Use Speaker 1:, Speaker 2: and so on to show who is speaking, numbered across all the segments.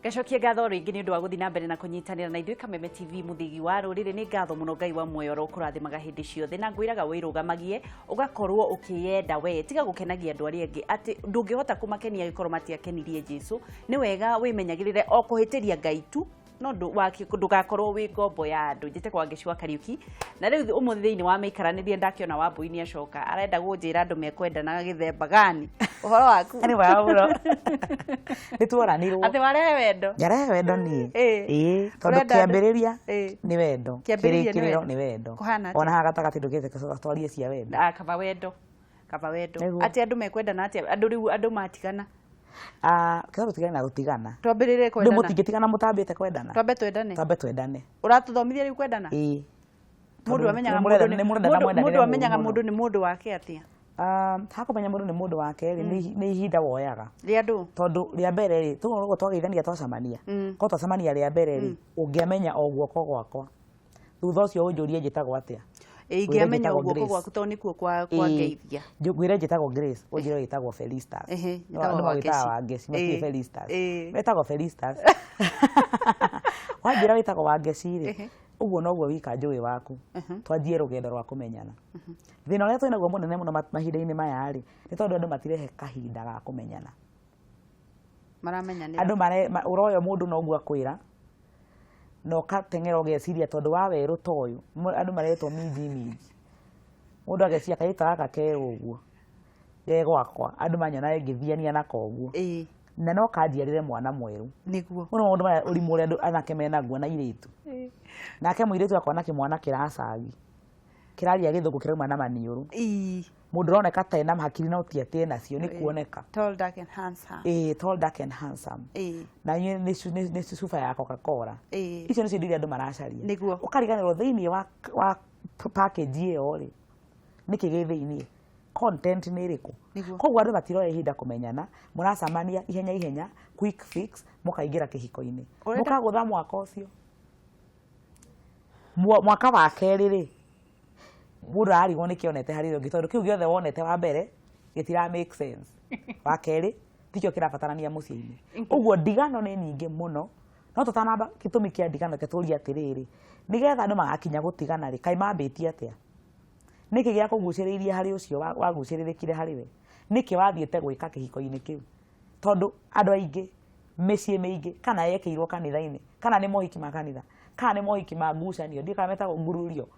Speaker 1: Ngacokia ngatho rĩngĩ nĩ ũndũ wa gũthiĩ na mbere na kũnyitanĩra na ithuĩ Kameme TV, mũthĩgi wa rũrĩrĩ. Nĩ ngatho mũno, Ngai wa muoyo ũrokũrathimaga hĩndĩ ciothe, na ngwĩraga wĩrũgamagie, ũgakorwo ũkĩyenda we, tiga gũkenagia andũ arĩa angĩ atĩ ndũngĩhota kũmakenia angĩkorwo matiakenirie Jesu. Nĩ wega wĩmenyagĩrĩre o kũhĩtĩria Ngai tu, no ndũgakorwo wĩ ngombo ya andũ. Njĩtagwo Wangeci wa Kariuki, na rĩu ũmũthĩ thĩinĩ wa mĩikaranĩrie ndakĩona Wambũi nĩ acoka, arenda gũnjĩra andũ mekwendana gĩthemba gani. Ũhoro waku?
Speaker 2: Nĩ wega mũno, nĩ tuoranirwo.
Speaker 1: Atĩ warehe wendo?
Speaker 2: Njarehe wendo niĩ.
Speaker 1: Ĩĩ.
Speaker 2: Ĩĩ, tondũ
Speaker 1: Ũrenda andũ-
Speaker 2: kĩambĩrĩria nĩ wendo,
Speaker 1: Kĩambĩrĩria nĩ
Speaker 2: kĩrĩkĩrĩro
Speaker 1: wendo.
Speaker 2: nĩ wendo.
Speaker 1: Kũhana atĩa?
Speaker 2: Ona haha gatagatĩ ndũkĩte twarie cia wendo.
Speaker 1: Ah, kaba wendo, kaba wendo.
Speaker 2: Nĩguo.
Speaker 1: Atĩ andũ mekwendana atĩa? Andũ rĩu, andũ matigana?
Speaker 2: Ah, kĩo tũtigane na gũtigana.
Speaker 1: Twambĩrĩrie
Speaker 2: Ndũ
Speaker 1: kwendana.
Speaker 2: mũtingĩtigana mũtambĩte kwendana.
Speaker 1: Twambe twendane.
Speaker 2: Twambe twendane.
Speaker 1: Ũratũthomithia rĩu kwendana?
Speaker 2: Ĩĩ.
Speaker 1: Mũndũ
Speaker 2: Tondũ
Speaker 1: amenyaga
Speaker 2: nĩ
Speaker 1: mũndũ
Speaker 2: mũrenda-
Speaker 1: nĩ
Speaker 2: nĩ mũrendana mwendanĩre
Speaker 1: mũndũ
Speaker 2: mũru
Speaker 1: amenyaga
Speaker 2: mũno.
Speaker 1: mũndũ nĩ mũndũ wake atĩa?
Speaker 2: Ah, hakũmenya mũndũ nĩ mũndũ wake rĩ, nĩ ihinda woyaga.
Speaker 1: Rĩa ndũ.
Speaker 2: Tondũ rĩa mbere rĩ, tũkoragwo twageithania, twacemania, korwo twacemania rĩa mbere rĩ, ũngĩamenya o guoko gwakwa, thutha ũcio ũnjũrie njĩtagwo atĩa.
Speaker 1: Ĩ, ingĩamenya
Speaker 2: njĩtagwo
Speaker 1: o guoko
Speaker 2: Grace.
Speaker 1: gwaku tondũ nĩkuo kwa ngeithia.
Speaker 2: Ngwĩre njĩtagwo Grace, ũnjĩre wĩtagwo Felistas.
Speaker 1: Ehe,
Speaker 2: No,
Speaker 1: njĩtagwo
Speaker 2: andũ magwĩtaga
Speaker 1: Wangeci.
Speaker 2: Wangeci, matiũĩ Felistas. Wetagwo Felistas. Wanjĩra wĩtagwo Wangeci rĩ, ũguo noguo wika njũĩ waku, twanjie rũgendo rwa kũmenyana. Thĩna ũrĩa twĩnaguo mũnene mũno mahinda-inĩ maya rĩ, nĩ tondũ andũ matirehe kahinda ga kũmenyana.
Speaker 1: Maramenyanĩra.
Speaker 2: Andũ mare ũroya mũndũ noguo akwĩra na ũgateng'era ũgeciria tondũ wa werũ ta ũyũ, andũ maretwo minji minji. Mũndũ ageciria kairĩtu gaka ke ũguo ge gwakwa, andũ manyona ngĩthiania nako ũguo, na no kanjiarĩre mwana mwerũ. Ũyũ nĩ maũndũ maya, ũrimũ ũrĩa andũ anake menaguo na airĩtu. Nake mũirĩtu akona kĩmwana kĩracagi, kĩraria gĩthũngũ kĩrauma na maniũrũ, mũndũ ũroneka ta ena hakiri no ti atĩ enacio, nĩ kuoneka.
Speaker 1: Tall, dark and handsome.
Speaker 2: Ĩĩ, tall, dark and handsome. Na inyuĩ nĩ cuba ya Coca-Cola. Icio nĩcio indo iria andũ maracaria. Ũkariganĩrwo thĩinĩ wa package ĩyo rĩ, nĩkĩ gĩ thĩinĩ, content nĩ ĩrĩkũ. Koguo andũ matiroya ihinda kũmenyana, mũracamania ihenya ihenya, quick fix, mũkaingĩra kĩhiko-inĩ, mũkagũtha mwaka ũcio. Mwaka wa kerĩ rĩ, mũndũ ararigwo nĩ kĩonete harĩ ũrĩa ũngĩ, tondũ kĩu gĩothe wonete wa mbere gĩtira make sense. Wa kerĩ tikĩo kĩrabatarania mũciĩ-inĩ. Ũguo ndigano nĩ nyingĩ mũno. No tũtanamba gĩtũmi kĩa ndigano, reke tũrie atĩrĩrĩ, nĩgetha andũ magakinya gũtigana rĩ, kaĩ mambĩtie atĩa? Nĩkĩ gĩa kũgucĩrĩirie harĩ ũcio wagucĩrĩrĩkire harĩ we? Nĩkĩ wathiĩte gwĩka kĩhiko-inĩ kĩu? Tondũ andũ aingĩ, mĩciĩ mĩingĩ, kana yekĩirwo kanitha-inĩ, kana nĩ mohiki ma kanitha, kana nĩ mohiki ma ngucanio, ndiũĩ kana metagwo ngururio,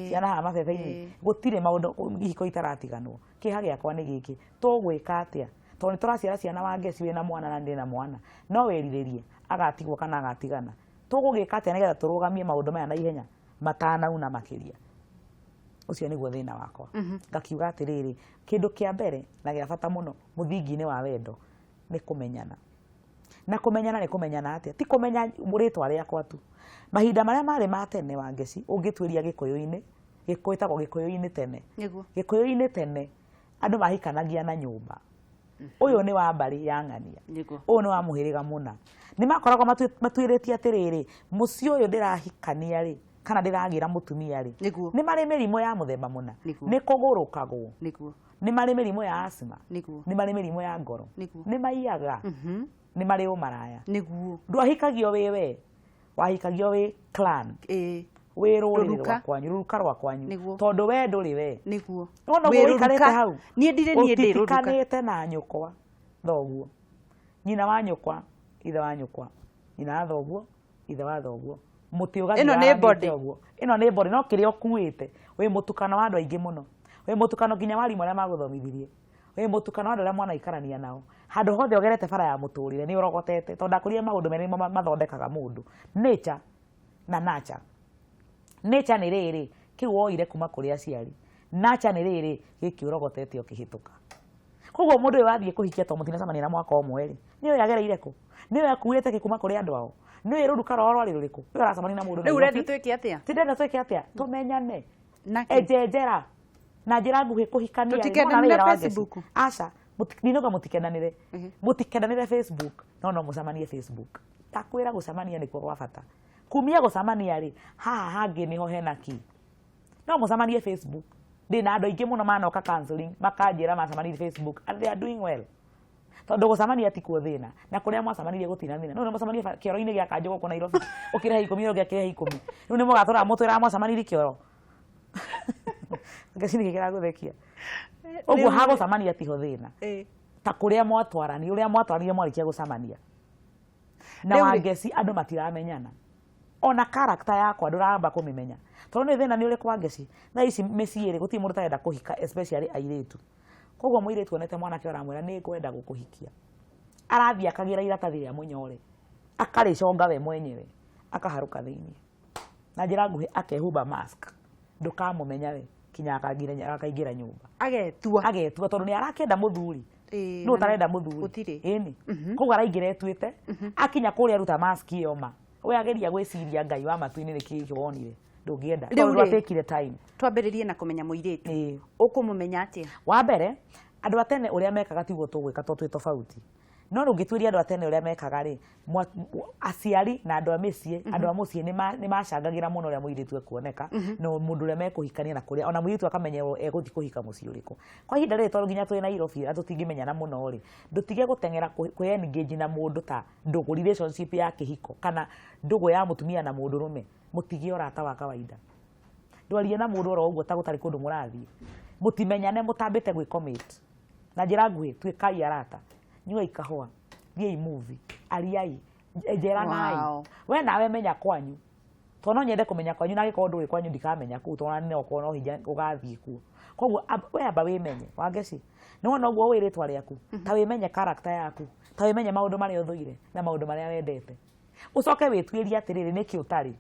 Speaker 2: ciana haha mabebe-inĩ, gũtirĩ maũndũ ihiko itaratiganwo. Kĩeha gĩakwa nĩ gĩkĩ, tũgwĩka atĩa? Tondũ nĩ tũraciara ciana, Wangeci wĩna mwana na ndĩna mwana, no wĩrirĩrie agatigwo kana agatigana. Tũgũgĩka atĩa nĩgetha tũrũgamie maũndũ maya na ihenya matanauna makĩria? Ũcio nĩguo thĩna wakwa. Ngakiuga atĩrĩrĩ, kĩndũ kĩa mbere na gĩa bata mũno mũthingi-inĩ wa wendo nĩ kũmenyana. Na kũmenyana nĩ kũmenyana atĩa? Ti kũmenya rĩtwa rĩakwa tu. Mahinda marĩa marĩ ma tene, Wangeci, ũngĩtuĩria gĩkũyũ-inĩ, gwĩtagwo gĩkũyũ-inĩ tene. Gĩkũyũ-inĩ tene andũ mahikanagia na nyũmba. Ũyũ nĩ wa mbarĩ ya ng'ania, ũyũ nĩ wa mũhĩrĩga mũna. Nĩ makoragwo matuĩrĩtie atĩrĩrĩ, mũciĩ ũyũ ndĩrahikania rĩ, kana ndĩragĩra mũtumia rĩ, nĩ marĩ mĩrimũ ya mũthemba mũna, nĩ kũgũrũkagwo, nĩ marĩ mĩrimũ ya asthma, nĩ marĩ mĩrimũ ya ngoro, nĩ maiyaga, nĩ marĩ ũmaraya. Ndwahikagio wĩ we, wahikagio wĩ clan, wĩ rũrĩrĩ
Speaker 1: Rũruka.
Speaker 2: rwa kwanyu, rũruka rwa kwanyu, tondũ we ndũrĩ we. Nĩwona
Speaker 1: Wĩ
Speaker 2: ũguo ũikarĩte
Speaker 1: rũruka.
Speaker 2: hau?
Speaker 1: Niĩ ndirĩ niĩ, ndĩ rũruka.
Speaker 2: Ũtitikanĩte na nyũkwa thoguo, nyina wa nyũkwa, ithe wa nyũkwa, nyina wa thoguo, ithe wa thoguo, mũtĩ ũgathiĩ
Speaker 1: Ĩno nĩ
Speaker 2: waramĩte
Speaker 1: body.
Speaker 2: ũguo. Ĩno nĩ body, no kĩrĩa ũkuĩte, wĩ mũtukano wa andũ aingĩ mũno, wĩ mũtukano nginya wa arimũ arĩa magũthomithirie, wĩ mũtukano wa andũ arĩa mwanaikarania nao. Handũ hothe ũgerete bara ya mũtũrĩre nĩ ũrogotete, tondũ ndakũrire maũndũ merĩ nĩmo mathondekaga mũndũ, nature na nurture. Nature nĩ rĩrĩ, kĩu woire kuma kũrĩ aciari. Nurture nĩ rĩrĩ, gĩkĩ ũrogotete ũkĩhĩtũka. Koguo mũndũ ũyũ wathiĩ kũhikia, tondũ mũtinacemania na mwaka ũmwe rĩ, nĩ ũyũ agereire kũ? Nĩ ũyũ akuĩte kĩ kuma kũrĩ andũ ao? Nĩ ũyũ rũruka rwao rwarĩ rũrĩkũ? Ũyũ aracemania na mũndũ
Speaker 1: Rĩu ũrenda
Speaker 2: Nairobi.
Speaker 1: twĩke atĩa?
Speaker 2: Ti ndĩrenda twĩke atĩa? Tũmenyane.
Speaker 1: Nake.
Speaker 2: Enjenjera na njĩra nguhĩ kũhikania rĩ,
Speaker 1: Tũtikendanĩre
Speaker 2: nĩwona wĩra wa Ngeshi?
Speaker 1: Facebook?
Speaker 2: Aca, ndinauga mũtikendanĩre. Mũtikendanĩre Facebook, no no mũcemanie Facebook. Ndakwĩra gũcemania nĩkuo gwa bata. Kumia gũcemania rĩ, haha hangĩ nĩho hena key. No mũcemanie Facebook. Ndĩna andũ aingĩ mũno manoka counseling, makanjĩra macemanirie Facebook and they are doing well. Tondũ gũcemania ti kuo thĩna, na kũrĩa mwacemanirie gũtirĩ na thĩna. No nĩ mũcemanie kĩoro-inĩ gĩa kanjũ gũkũ Nairobi, ũkĩrĩha 10 ũrĩa ũngĩ akĩrĩha 10. Rĩu nĩ mũgatũra mũtwĩraga mwacemanirie kĩoro. Ngeci nĩkĩ kĩragũthekia? Ũguo ha gũcemania tiho thĩna. Ta kũrĩa mwatwarani, ũrĩa mwatwaranire mwarĩkia gũcemania. Na
Speaker 1: Rĩu rĩ-
Speaker 2: Wangeci andũ matiramenyana. Ona character yakwa ndũramba kũmĩmenya. Tondũ nĩ thĩna nĩ ũrĩkũ Wangeci? Thaa ici mĩciĩ rĩ, gũtirĩ mũndũ ũtarenda kũhika especially airĩtu. Koguo mũirĩtu onete mwanake ũramwĩra nĩ ngwenda gũkũhikia. Arathiĩ akagĩra iratathi rĩa mũnyore, akarĩconga we mwenyewe, akaharũka thĩiniĩ. Na njĩra nguhĩ akehumba mask. Ndũkamũmenya we kinya akaingĩra nyũmba.
Speaker 1: Agetua.
Speaker 2: Agetua tondũ nĩ arakĩenda mũthuri.
Speaker 1: Ĩĩ,
Speaker 2: Nũ ũtarenda mũthuri?
Speaker 1: Gũtirĩ.
Speaker 2: Ĩni. Koguo araingĩra etuĩte, akinya kũrĩa aruta mask ĩyo ma. We ageria gwĩciria Ngai wa matu-inĩ nĩkĩ wonire. Ndũngĩenda.
Speaker 1: Rĩu
Speaker 2: Tondũ
Speaker 1: rĩ-
Speaker 2: ndwatekire time.
Speaker 1: Twambĩrĩrie na kũmenya mũirĩtu.
Speaker 2: Ĩĩ.
Speaker 1: Ũkũmũmenya atĩa?
Speaker 2: Wa mbere, andũ a tene ũrĩa mekaga tiguo tũgwĩka tondũ twĩ tofauti. No ũngĩtuĩria andũ a tene ũrĩa mekaga rĩ, aciari na andũ a mĩciĩ, andũ a mũciĩ nĩ macangagĩra mũno ũrĩa mũirĩtu ekuoneka, na mũndũ ũrĩa mekũhikania na kũrĩa, ona mũirĩtu akamenyerwo egũthiĩ kũhika mũciĩ ũrĩkũ. Kwa ihinda rĩrĩ tondũ nginya twĩ Nairobi na tũtingĩmenyana mũno rĩ, ndũtige gũteng'era kwĩ engage na mũndũ ta ndũgũ, relationship ya kĩhiko, kana ndũgũ ya mũtumia na mũndũrũme, mũtige ũrata wa kawaida. Ndwarie na mũndũ oro ũguo ta gũtarĩ kũndũ mũrathiĩ. Mũtimenyane mũtambĩte gwĩ commit. Na njĩra nguhĩ, tuĩkai arata. Nyuai kahũa, thiĩi movie, ariai, njeranai.
Speaker 1: Wow.
Speaker 2: We nawe menya kwanyu. Tondũ no nyende kũmenya kwanyu, na angĩkorwo ndũĩ kwanyu ndikamenya kũu, tondũ ona no okorwo no hinya ũgathiĩ kuo. Koguo we amba wĩmenye, Wangeci. Nĩ wona ũguo ũĩ rĩtwa rĩaku, ta wĩmenye character yaku, ta wĩmenye maũndũ marĩa ũthũire na maũndũ marĩa wendete. Ũcoke wĩtuĩrie atĩrĩrĩ, nĩkĩ ũtarĩ?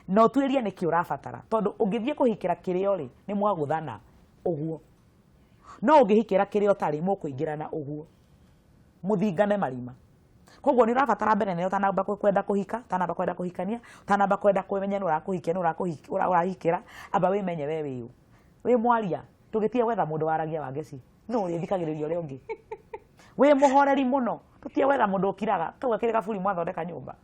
Speaker 2: Na ũtuĩrie nĩkĩ ũrabatara. Tondũ ũngĩthiĩ kũhikĩra kĩrĩa ũrĩ, nĩ mwagũthana ũguo. No ũngĩhikĩra kĩrĩa ũtarĩ, mũkũingĩrana ũguo. Mũthingane marima. Koguo nĩ ũrabatara mbere nĩ ũtanamba kwenda kũhika, ũtanamba kwenda kũhikania, ũtanamba kwenda kwĩmenya nĩ ũrakũhikia, nĩ ũrahikĩra, amba wĩmenye we wĩ ũ. Wĩ mwaria, ndũgĩtige gwetha mũndũ waragia Wangeci. Nũ ũrĩthikagĩrĩria ũrĩa ũngĩ. Wĩ mũhoreri mũno, tũtige gwetha mũndũ ũkiraga. Kau gakĩrĩ gaburi mwathondeka nyũmba.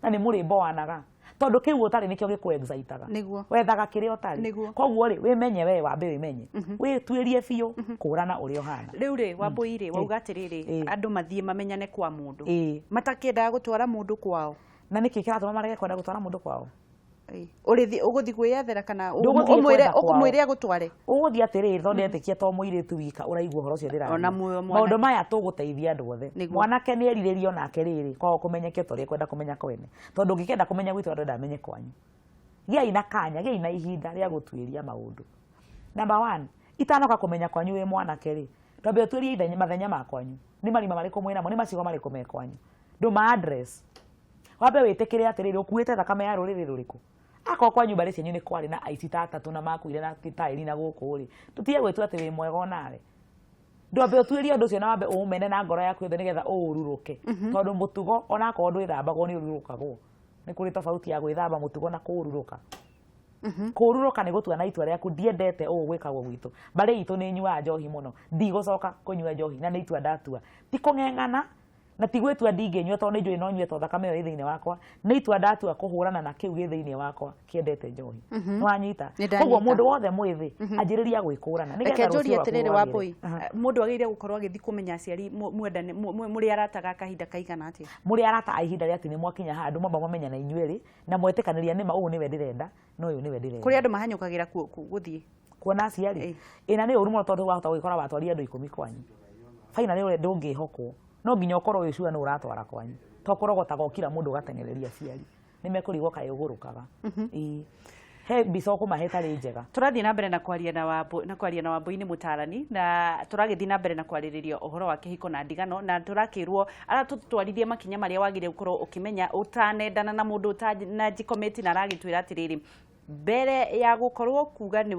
Speaker 2: Na nĩ mũrĩmbo wanaga. Tondũ kĩu ũtarĩ nĩkĩo gĩkũ excitaga.
Speaker 1: Nĩguo.
Speaker 2: Wethaga kĩrĩa ũtarĩ.
Speaker 1: Nĩguo.
Speaker 2: Koguo rĩ, wĩmenye we, wambe wĩmenye. Wĩtuĩrie biũ, kũrana ũrĩa ũhana.
Speaker 1: Rĩu rĩ, Wambũi rĩ, wauga atĩrĩrĩ, andũ mathiĩ mamenyane kwa mũndũ. Matakĩendaga gũtwara mũndũ kwao.
Speaker 2: Na nĩkĩ kĩratũma marege kwenda gũtwara mũndũ kwao?
Speaker 1: Ũrĩthiĩ, ũgũthiĩ kwĩyethera kana
Speaker 2: Ndũgũthiĩ kwetha kwao.
Speaker 1: ũkũmwĩre agũtware?
Speaker 2: Ũgũthiĩ atĩrĩrĩ, tondũ ndetĩkia to mũirĩtu wika ũraigua ũhoro ũcio ndĩraria.
Speaker 1: Ona muoyo mwanake.
Speaker 2: Maũndũ maya tũgũteithia andũ othe.
Speaker 1: Nĩguo.
Speaker 2: Mwanake nĩ erirĩrie onake rĩrĩ, kwao kũmenyeke ta ũrĩa ekwenda kũmenya kwene. Tondũ ũngĩkenda kũmenya gwitũ andũ enda amenye kwanyu. Gĩai na kanya, gĩai na ihinda rĩa gũtuĩria maũndũ. Number one, itanoka kũmenya kwanyu wĩ mwanake rĩ, twambe ũtuĩrie mathenya ma kwanyu. Nĩ marima marĩkũ mwĩnamo, nĩ macigo marĩkũ me kwanyu. Ndũma address. Wambe wĩtĩkĩre atĩrĩrĩ, ũkuĩte thakame ya rũrĩrĩ rũrĩkũ? Akorwo kwanyu mbarĩ cianyu nĩ kwarĩ na aici ta atatũ na makuire na taĩri na gũkũ rĩ, tũtige gwĩtua atĩ wĩ mwega onawe. Ndwambe ũtuĩrie ũndũ ũcio na wambe ũũmene na ngoro yaku yothe nĩgetha ũũrurũke. Tondũ mũtugo onakorwo ndwĩthambagwo nĩ ũrurũkagwo. Nĩ kũrĩ tofauti ya gwĩthamba mũtugo na kũũrurũka. Kũũrurũka nĩ gũtua na itua rĩaku, ndiendete ũũ gwĩkagwo gwitũ. Mbarĩ itũ nĩ nyuaga njohi mũno, ndigũcoka kũnyua njohi na nĩ itua ndatua. Ti kũng'eng'ana, na ti gwĩtua ndingĩnyua tondũ nĩ njũĩ no nyue tondũ thakame ĩyo ĩ thĩinĩ wakwa. Nĩ itua ndatua kũhũrana na kĩu gĩ thĩinĩ wakwa kĩendete njohi. Nĩ wanyita?
Speaker 1: Nĩ ndanyita.
Speaker 2: Koguo mũndũ wothe mwĩthĩ anjĩrĩria gwĩkũrana, nĩgetha
Speaker 1: Reke njũrie
Speaker 2: rũciũ rwaku
Speaker 1: atĩrĩrĩ,
Speaker 2: rwagĩre.
Speaker 1: Wambũi, mũndũ agĩrĩire gũkorwo agĩthiĩ kũmenya aciari mwendane, mũrĩ arata kahinda kaigana atĩa?
Speaker 2: Mũrĩ arata a ihinda rĩa atĩ nĩ mwakinya handũ mwamba mwamenyana inyuĩ rĩ, na mwetĩkanĩria nĩma ũyũ nĩwe ndĩrenda na ũyũ nĩwe ndĩrenda.
Speaker 1: Kũrĩ andũ mahanyũkagĩra gũthiĩ.
Speaker 2: Kuona aciari? Ĩna nĩ ũru mũno tondũ wahota gũgĩkora watwarire andũ 10 kwanyu. Finally ũrĩa ndũngĩhokwo. No nginya ũkorwo wĩ sure nũ ũratwara kwanyu. To kũrogotaga o kila mũndũ ũgateng'ereria aciari. Nĩ mekũrigwo kaĩ ũgũrũkaga. Ĩĩ. He mbica ũkũmahe ĩtarĩ njega.
Speaker 1: Tũrathiĩ na mbere na kwaria na Wambũ, na kwaria na Wambũi nĩ mũtarani, na tũragĩthiĩ na mbere na kwarĩrĩria ũhoro wa kĩhiko na ndigano, na tũrakĩrwo aratũtwarithia makinya marĩa wagĩrĩire gũkorwo ũkĩmenya ũtanendana na mũndũ ũtanajikomĩti, na aragĩtwĩra atĩrĩrĩ, mbere ya gũkorwo kuga nĩ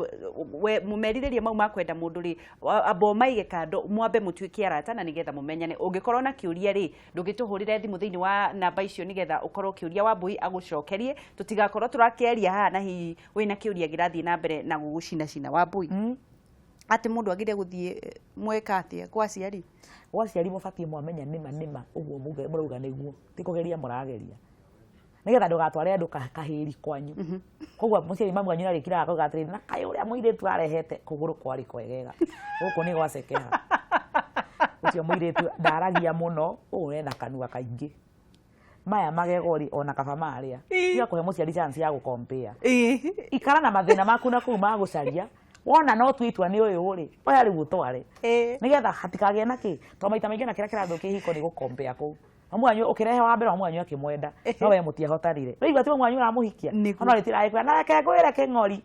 Speaker 1: we merirĩria mau ma kwenda mũndũ rĩ, amba ũmaige kando, mwambe mũtuĩke arata na nĩgetha mũmenyane. Ũngĩkorwo na kĩũria rĩ, ndũgĩtũhũrĩre thimũ thĩinĩ wa namba icio nĩgetha ũkorwo ũkĩũria Wambũi agũcokerie, tũtigakorwo tũrakĩaria haha na hihi wĩna kĩũria kĩrathiĩ na mbere na gũgũcinacina. Wambũi, atĩ mũndũ agĩrĩire gũthiĩ mweka atĩa kwa aciari?
Speaker 2: Gwa aciari mũbatiĩ mwamenya nĩma nĩma ũguo mũrauga nĩguo, ti kũgeria mũrageria. Nĩgetha ndũgatware andũ kahĩri kwanyu. Koguo mũciari mamu wanyu nĩarĩkiraga akauga atĩrĩrĩ, na kaĩ ũrĩa mũirĩtu arehete kũgũrũ kwarĩ kwegega, gũkũ nĩ gwacekeha. Ũcio mũirĩtu ndaragia mũno, ũũ ena kanua kaingĩ. Maya magego rĩ, ona kaba marĩa. Tiga kũhe mũciari chance ya gũkompea. Ikara na mathĩna maku na kũu magũcaria. Wona no tue itua nĩ ũyũ rĩ, oya rĩu ũtware. Nĩgetha hatikagĩe na kĩ, tondũ maita maingĩ ona kĩrĩa kĩrathũkia ihiko nĩ gũkompea kũu. Mamu wanyu ũkĩrehe wa mbere mamu wanyu akĩmwenda, no we mũtiahotanire. Ũraigua ti mamu wanyu ũramũhikia?
Speaker 1: Nĩguo.
Speaker 2: Ona rĩtiragĩkwĩra, na reke ngwĩre kĩng'ori.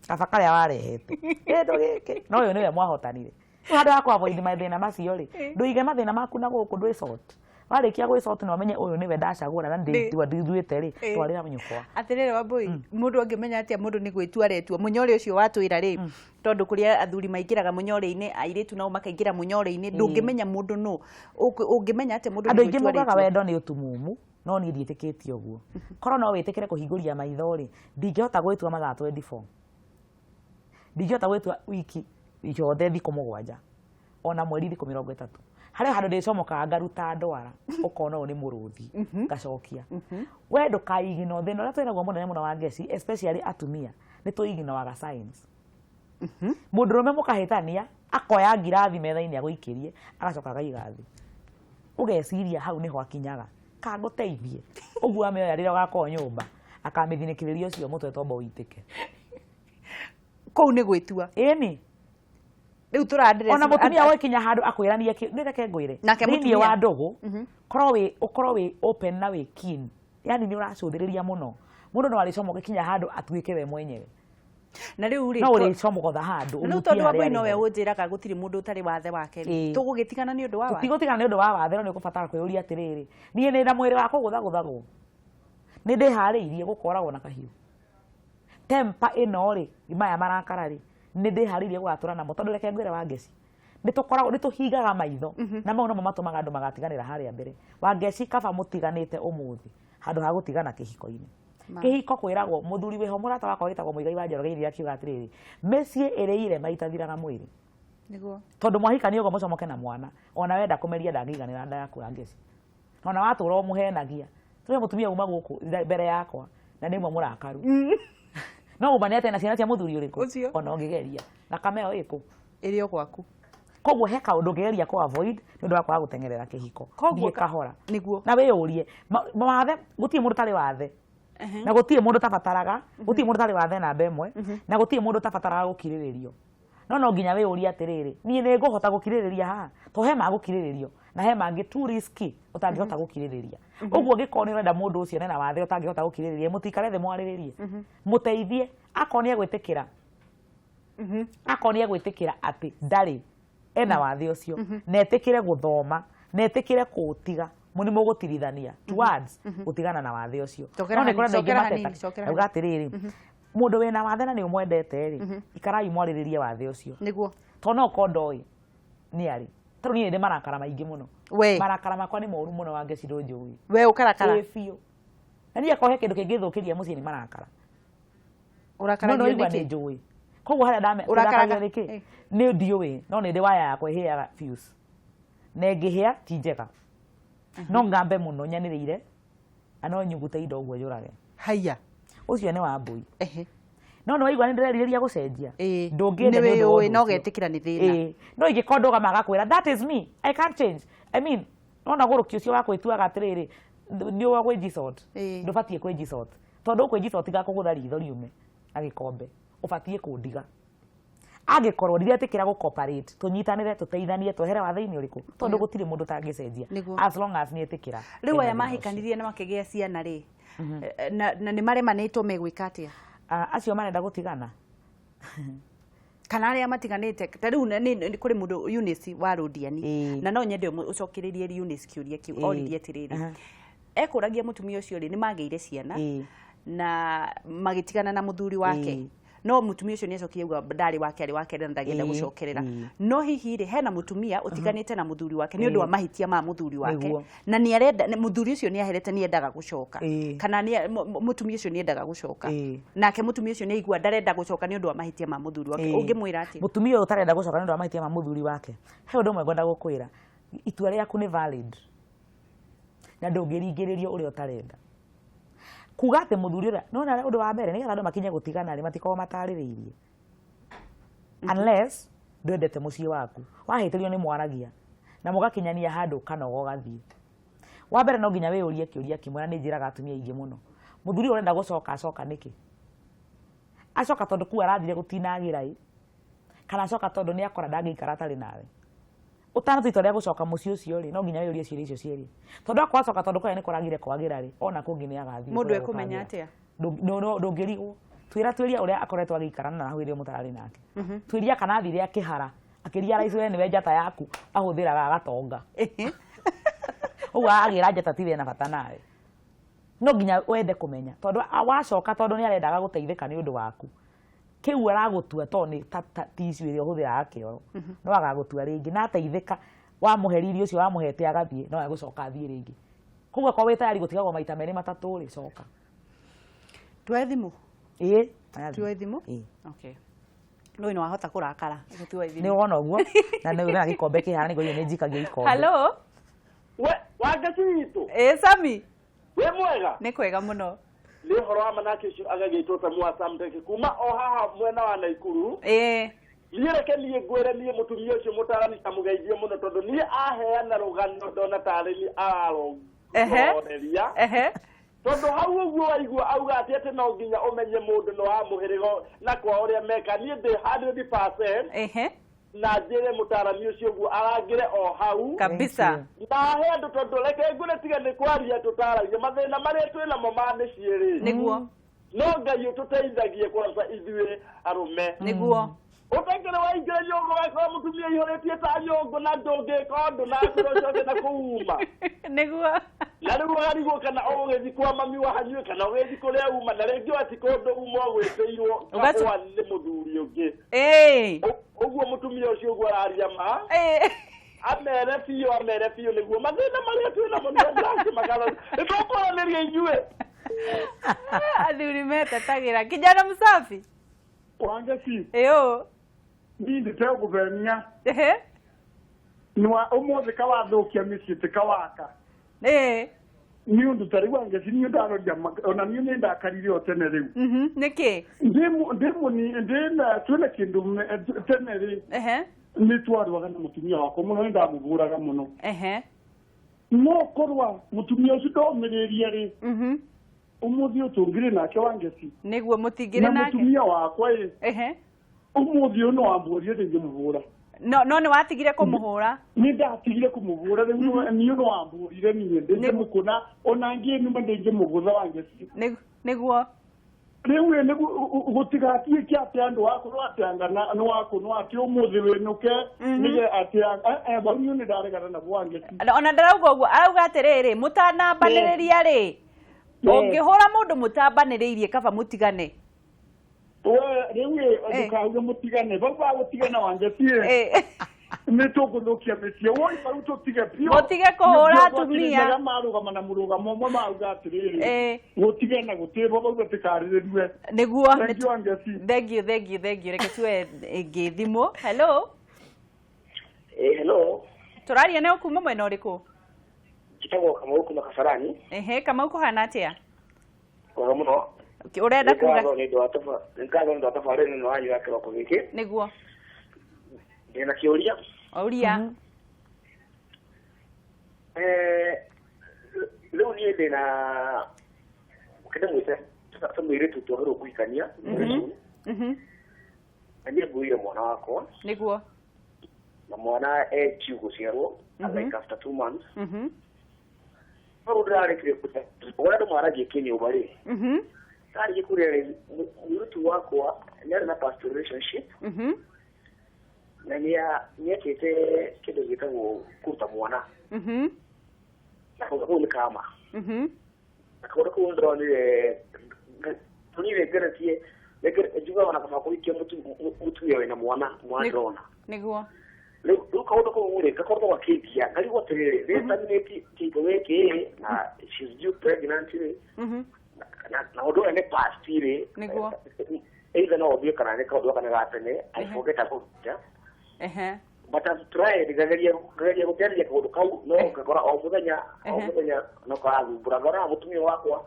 Speaker 2: Kaba karĩa warehete. Kĩndũ gĩkĩ. No ũyũ nĩwe mwahotanire. Rĩu handũ ha kũ avoid mathĩna macio rĩ, ndũige mathĩna maku na gũkũ ndwĩ sort. Warĩkia gwĩ sort na ũmenye ũyũ nĩwe ndacagũra na ndĩtua ndithuĩte rĩ, twarĩra nyũkwa.
Speaker 1: Atĩrĩrĩ Wambũi, mũndũ angĩmenya atĩa mũndũ nĩ gwĩtua aretua mũnyore ũcio watwĩra rĩ, tondũ kũrĩa athuri maingĩraga mũnyore-inĩ, airĩtu nao makaingĩra mũnyore-inĩ, ndũngĩmenya mũndũ nũ. Ũngĩmenya atĩa mũndũ
Speaker 2: Andũ
Speaker 1: nĩ
Speaker 2: aingĩ
Speaker 1: gwĩtua
Speaker 2: maugaga
Speaker 1: aretua?
Speaker 2: wendo nĩ ũtumumu, no niĩ ndiĩtĩkĩtie ũguo. Korwo no wĩtĩkĩre kũhingũria maitho rĩ, ndingĩhota gwĩtua mathaa 24. Ndingĩhota gwĩtua wiki yothe thikũ 7, ona mweri thikũ 30. Harĩ handũ ndĩcomokaga ngaruta ndwara, ũkona ũyũ nĩ mũrũthi, ngacokia. We ndũkaigino, thĩna ũrĩa twĩnaguo mũnene mũno wa ngeci, especially atumia, nĩ tũiginoaga signs. Mũndũrũme mũkahĩtania, akoya ngirathi metha-inĩ agũikĩrie, agacoka akaiga thĩ. Ũgeciria hau nĩho akinyaga, kangũteithie. Ũguo amĩoya rĩrĩa ũgakorwo nyũmba, akamĩthinĩkĩrĩria ũcio mũtwe tombo ũitĩke.
Speaker 1: Kũu nĩ gwĩtua.
Speaker 2: Ĩni.
Speaker 1: Rĩu tũra-address
Speaker 2: Ona mũtumia gũkinya handũ akwĩranie nĩ reke ngwĩre.
Speaker 1: Nake
Speaker 2: Thĩinĩ
Speaker 1: mũtumia.
Speaker 2: wa ndũgũ, korwo wĩ, ũkorwo wĩ open na wĩ keen. Yani nĩ ũracũthĩrĩria mũno. Mũndũ no arĩcomoke kinya handũ atuĩke we mwenyewe.
Speaker 1: Na rĩu rĩ,
Speaker 2: No ũrĩcomokotha handũ,
Speaker 1: na rĩu
Speaker 2: ũhutie
Speaker 1: tondũ
Speaker 2: harĩa
Speaker 1: Wambũi nowe
Speaker 2: arĩ ho.
Speaker 1: ũnjĩraga gũtirĩ mũndũ ũtarĩ wathe wake rĩ, tũgũgĩtigana nĩ ũndũ wa wathe?
Speaker 2: Tũtigũtigana nĩ ũndũ wa wathe, no nĩ ũkũbatara kwĩyũria atĩrĩrĩ, niĩ nĩ na mwĩrĩ wa kũgũthagũthagwo? Nĩ ndĩharĩirie gũkoragwo na kahiũ? Temper ĩno rĩ, maya marakara rĩ, nĩ ndĩharĩirie gũgatũra namo, tondũ reke ngwĩre Wangeci, nĩ tũkoragwo, nĩ tũhingaga maitho, na mau nomo matũmaga andũ magatiganĩra harĩa mbere. Wangeci, kaba mũtiganĩte ũmũthĩ, handũ ha gũtigana kĩhiko-inĩ. Kĩhiko kwĩragwo, mũthuri wĩho mũrata wakwa wĩtagwo Mũigai wa Njoroge iria akiuga atĩrĩrĩ, mĩciĩ ĩrĩ irema itathiraga mwĩrĩ.
Speaker 1: Nĩguo.
Speaker 2: Tondũ mwahikania ũguo mũcomoke na mwana, ona wenda kũmeria ndangĩiganĩra nda yaku Wangeci. Ona watũra ũmũhenagia. Tũrĩ mũtumia uma gũkũ mbere yakwa, na nĩ ũmwe mũrakaru. No ũmane atĩa na ciana cia mũthuri ũrĩkũ?
Speaker 1: Ũcio.
Speaker 2: Ona ũngĩgeria. Thakame ĩyo ĩkũ?
Speaker 1: Ĩrĩ o gwaku.
Speaker 2: Koguo he kaũndũ ũngĩgeria kũ avoid nĩ ũndũ wa kwaga gũteng'erera kĩhiko.
Speaker 1: Koguo
Speaker 2: Thiĩ kahora.
Speaker 1: Nĩguo.
Speaker 2: Na wĩyũrie, mawathe, gũtirĩ mũndũ ũtarĩ wathe. Na gũtirĩ mũndũ ũtabataraga, gũtirĩ mũndũ ũtarĩ wathe namba ĩmwe, na gũtirĩ mũndũ ũtabataraga gũkirĩrĩrio. No no nginya wĩyũrie atĩrĩrĩ, niĩ nĩ ngũhota gũkirĩrĩria haha? To he ma gũkirĩrĩrio, na he mangĩ too risky ũtangĩhota gũkirĩrĩria. Ũguo ũngĩkorwo nĩ ũrenda mũndũ ũcio na ena wathe ũtangĩhota gũkirĩrĩria, mũtikare thĩ mwarĩrĩrie. Mũteithie, akorwo nĩ egwĩtĩkĩra. Akorwo nĩ egwĩtĩkĩra atĩ ndarĩ ena wathe ũcio, na etĩkĩre gũthoma, na etĩkĩre kũũtiga, nĩ mũgũtirithania towards gũtigana na wathe ũcio.
Speaker 1: Cokera
Speaker 2: No nĩ kũrĩ
Speaker 1: hanini,
Speaker 2: andũ aingĩ
Speaker 1: cokera hanini,
Speaker 2: mateta.
Speaker 1: cokera
Speaker 2: Ndauga atĩrĩrĩ, mũndũ wĩna wathe na nĩ ũmwendete rĩ, ikarai mwarĩrĩrie wathe ũcio.
Speaker 1: Nĩguo.
Speaker 2: Tondũ no ũkorwo ndoĩ nĩ arĩ. Tondũ niĩ nĩ marakara maingĩ mũno.
Speaker 1: We.
Speaker 2: Marakara makwa nĩ moru mũno Wangeci ndũnjũĩ.
Speaker 1: We ũkarakara?
Speaker 2: Ĩĩ biũ. Na niĩ akorwo he kĩndũ kĩngĩthũkĩria mũciĩ nĩ marakara.
Speaker 1: Ũrakaragio
Speaker 2: No nĩwaigua
Speaker 1: nĩkĩ?
Speaker 2: nĩ njũĩ. Koguo harĩa ndame-
Speaker 1: Ũrakaraga?
Speaker 2: ũrakaragio nĩkĩ? Nĩ ndiũĩ, no nĩ ndĩ waya yakwa ĩhĩaga fuse. Na ĩngĩhĩa ti njega. No ngambe mũno nyanĩrĩire, na no nyugute indo ũguo njũrage.
Speaker 1: Haiya.
Speaker 2: Ũcio nĩ Wambũi. No nĩ waigua nĩ ndĩrerirĩria gũcenjia. Ndũngĩenda
Speaker 1: Nĩ
Speaker 2: nĩ ũndũ wa
Speaker 1: wĩyũĩ
Speaker 2: ũndũ
Speaker 1: na
Speaker 2: ũcio.
Speaker 1: ũgetĩkĩra nĩ thĩna.
Speaker 2: No ingĩkorwo ndũgama agakwĩra that is me, I can't change. I mean, nona gũrũki ũcio wa gwĩtuaga atĩrĩrĩ, nĩ wa gwĩjisort. Ndũbatiĩ kwĩjisort. Tondũ ũkwĩjisort ngakũgũtha ritho riume na gĩkombe. Ũbatiĩ kũndiga. Angĩkorwo ndiretĩkĩra gũ cooperate, tũnyitanĩre, tũteithanie, twehere wathe-inĩ ũrĩkũ? Tondũ gũtirĩ mũndũ ũtangĩcenjia. As long as nĩetĩkĩra.
Speaker 1: Rĩu aya
Speaker 2: Ena thĩna ũcio.
Speaker 1: mahikanirie na makĩgĩa ciana rĩ, na nĩ maremanĩtwo megwĩka atĩa?
Speaker 2: Acio marenda gũtigana.
Speaker 1: Kana arĩa matiganĩte, ta rĩu nĩ kũrĩ mũndũ Eunice wa Rũndiani. Na no nyende ũcokererie Eunice kĩũria kĩu, oririe atĩrĩrĩ. Ekũragia mũtumia ũcio rĩ, nĩ magĩire ciana, na magĩtigana na mũthuri wake. No mũtumia ũcio nĩ acokire auga ndarĩ wake, arĩ wake na ndangĩenda gũcokerera. No hihi rĩ, hena mũtumia ũtiganĩte na mũthuri wake nĩ ũndũ wa mahĩtia ma mũthuri wake. Na nĩ arenda, mũthuri ũcio nĩ aherete, nĩ endaga gũcoka. Kana mũtumia ũcio nĩ endaga gũcoka. Nake mũtumia ũcio nĩ aigua ndarenda gũcoka nĩ ũndũ wa mahĩtia ma mũthuri wake. Ũngĩmwĩra atĩa?
Speaker 2: Mũtumia ũyũ ũtarenda gũcoka nĩ ũndũ wa mahĩtia ma mũthuri wake. He ũndũ ũmwe ngwenda gũkwĩra. Itua rĩaku nĩ valid. Na ndũngĩringĩrĩrio ũrĩa ũtarenda. Kuga atĩ mũthuri ũrĩa, nĩwona ũndũ wa mbere, nĩgetha andũ makinye gũtigana rĩ, matikoragwo matarĩrĩirie. Unless ndwendete mũciĩ waku. Wahĩtĩrio nĩ mwaragia. Na mũgakinyania handũ ũkanoga ũgathiĩ. Wa mbere no nginya wĩyũrie kĩũria kĩmwe, na nĩ njĩraga atumia aingĩ mũno, mũthuri ũyũ ũrenda gũcoka acoka nĩkĩ? Acoka tondũ kũu arathire gũtinagĩra ĩ, kana acoka tondũ nĩ akora ndangĩikara atarĩ nawe? Ũtanatua itua rĩa gũcoka mũciĩ ũcio rĩ, no nginya wĩyũrie ciũria icio cierĩ, tondũ akorwo acoka tondũ kũrĩa nĩ kũragire kwagĩra rĩ, ona kũngĩ nĩ agathiĩ
Speaker 1: Mũndũ
Speaker 2: kũrĩa
Speaker 1: ekũmenya
Speaker 2: gũkagĩra.
Speaker 1: Atĩa?
Speaker 2: Ndũngĩrigwo. Twĩra, twĩria ũrĩa akoretwo agĩikara na hau ĩrĩa mũtararĩ nake. Twĩria kana athire akĩhara akĩria we nĩwe njata yaku ahũthĩraga agatonga ũguo agĩra njata tiwe na bata nawe. No nginya wende kũmenya, tondũ wacoka tondũ nĩ arendaga gũteithĩka nĩ ũndũ waku, kĩu aragũtua to nĩ ta tissue ĩrĩa ũhũthĩraga kĩoro, no agagũtua rĩngĩ na ateithĩka. Wamũhe riri ũcio wamũhete agathiĩ, no egũcoka athiĩ rĩngĩ. Koguo akorwo wĩ tayari gũtigagwo maita merĩ matatũ rĩ, coka.
Speaker 1: Tuoe thimũ?
Speaker 2: Ĩĩ.
Speaker 1: Tuoe thimũ?
Speaker 2: Ĩĩ.
Speaker 1: Okay, no ĩno wahota kũrakara. Reke tuoe
Speaker 2: nĩ
Speaker 1: thimũ.
Speaker 2: Wona ũguo na nĩ ũrona gĩkombe kĩhana nĩguo nĩ njikagia ikombe.
Speaker 1: Hello.
Speaker 3: We Wangeci witũ.
Speaker 1: Ĩ Sami.
Speaker 3: Wĩ mwega?
Speaker 1: Nĩ kwega mũno.
Speaker 3: Nĩ ũhoro wa manake ũcio agagĩtwo ta mwasamteke kuma o haha mwena wa Naikuru. Niĩ reke niĩ ngwĩre, niĩ mũtumia ũcio mũtarani tamũgeithie mũno, tondũ niĩ aheana rũgano ndona tarĩ niĩ ararongoreria, tondũ hau ũguo waigua auga atĩ no nginya ũmenye mũndũ no wa mũhĩrĩga na kwa ũrĩa meka, niĩ ndĩ 100% na njĩre mũtarani ũcio ũguo arangĩre o hau.
Speaker 1: Kabisa.
Speaker 3: Na he andũ, tondũ reke ngwĩre, tiga nĩ kwaria tũtaragia mathĩna marĩa twĩ namo ma mĩciĩ rĩ, no Ngai ũtũteithagie kwanza ithuĩ arũme. Ũtakĩrĩ waingĩra nyũngũ wakora mũtumia ihũrĩtie ta nyũngũ na ndũngĩka ũndũ na akwĩra ũcoke na kũuma. Na rĩu ũkarigwo kana ũgũgĩthiĩ kwa mami wanyu kana ũgĩthiĩ kũrĩa uma, na rĩngĩ wati kũndũ uma ũgwĩtĩirwo kahũa nĩ mũthuri ũngĩ. Ũguo mũtumia ũcio ũguo araria ma, amere biũ, amere biũ, nĩguo mathĩna marĩa twĩ namo nĩo ndĩrakĩmagana nĩ tũkwaranĩria inyuĩ.
Speaker 1: Athuri metetagĩra. Kijana msafi.
Speaker 4: Wangeci.
Speaker 1: Ĩũ.
Speaker 4: Niĩ ndĩtegũthenia nĩwa ũmũthĩ kawathũkia mĩciĩ tĩkawaka. Nĩ ũndũ ta rĩu Wangeci, niĩ ndaroria ona niĩ nĩ ndakarire o tene rĩu.
Speaker 1: Nĩkĩ?
Speaker 4: Ndĩ ndĩna twĩna kĩndũ tene rĩ, nĩ twarũaga na mũtumia wakwa mũno, nĩ ndamũbũraga mũno. No korwa mũtumia ũcio ndomĩrĩrie rĩ, ũmũthĩ ũyũ tũngĩrĩ nake Wangeci.
Speaker 1: Nĩguo mũtingĩrĩ
Speaker 4: Na
Speaker 1: nake.
Speaker 4: Mũtumia wakwa ĩ, ũmũthĩ ũyũ no wambũrire ndĩngĩmũhũra.
Speaker 1: No nĩ watigire kũmũhũra?
Speaker 4: Nĩ ndatigire kũmũhũra rĩu. Niĩ no wambũrire niĩ ndĩngĩmũkũna, ona ngĩnuma ndĩngĩmũgũtha Wangeci.
Speaker 1: Nĩguo.
Speaker 4: Rĩu ĩ nĩguo gũtigatuĩke atĩ andũ wakorwo atĩanga nĩ wakũnwo atĩ ũmũthĩ wĩnũke nĩge atĩ bau niĩ nĩ ndaregana nabo Wangeci.
Speaker 1: Ona ndarauga ũguo, arauga atĩrĩrĩ, mũtanambanĩrĩria rĩ, ũngĩhũra mũndũ mũtambanĩrĩirie, kaba mũtigane.
Speaker 4: We rĩu ĩ, ndũkauge mũtigane bau bagũtigana Wangeci ĩ, nĩ tũkũthũkia mĩciĩ woi, bau tũtige biũ.
Speaker 1: Mũtige kũhũra atumia.
Speaker 4: Arĩa marũgama na mũrũgamo ũmwe mauga atĩrĩrĩ, gũtigana gũtĩrwo bau gũtikarĩrĩrue.
Speaker 1: Nĩguo.
Speaker 4: Thank you, Wangeci.
Speaker 1: Thank you, thank you, thank you. Reke tuoe ĩngĩ thimũ. Hello.
Speaker 5: Eh, hello.
Speaker 1: Tũraria nĩ kuma mwena ũrĩkũ?
Speaker 5: Njĩtagwo Kamau kuma Kasarani.
Speaker 1: Ehe, Kamau, kũhana atĩa?
Speaker 5: Kwega mũno.
Speaker 1: Ũrenda
Speaker 5: Nĩ
Speaker 1: kuga?
Speaker 5: ngatho nĩ ũndũ wa nĩ ngatho nĩ ũndũ wa tabarĩra ĩno yanyu ya kĩroko gĩkĩ. Ndĩna kĩũria.
Speaker 1: Ũria.
Speaker 5: Eh, rĩu niĩ ndĩna kĩndũ mwĩte ta mũirĩtu twagĩrĩirwo kũhikania, na niĩ nguire mwana wakwa, na mwana e due gũciarwo like after 2 months. No rĩu ndĩrarĩkire ũrĩa andũ maragia kĩnyũmba rĩ, ndarĩkia kũrĩa rĩ, mũirĩtu wakwa nĩ arĩ na past relationship, na nĩekĩte kĩndũ gĩtagwo kũruta mwana, na kaũndũ kau nĩ kama, na kaũndũ kau nĩndĩronire tũnire ngeretie njugaga ona kaba kũhikia mũtumia wĩna mwana, mwana ndĩrona. Rĩu kaũndũ kau rĩ, gakoragwo gakĩngia ngarigwo atĩrĩrĩ, nĩ terminate kĩhiko gĩkĩ ĩ, na she's due pregnant rĩ, na ũndũ ũyũ nĩ past rĩ. Either no ũthiĩ kana nĩ kaũndũ gaka nĩ ga tene, I forget about it, but I've tried, ngageria gũteanĩria kaũndũ kau, no ngakora o mũthenya o mũthenya no karathumbũra, ngona mũtumia wakwa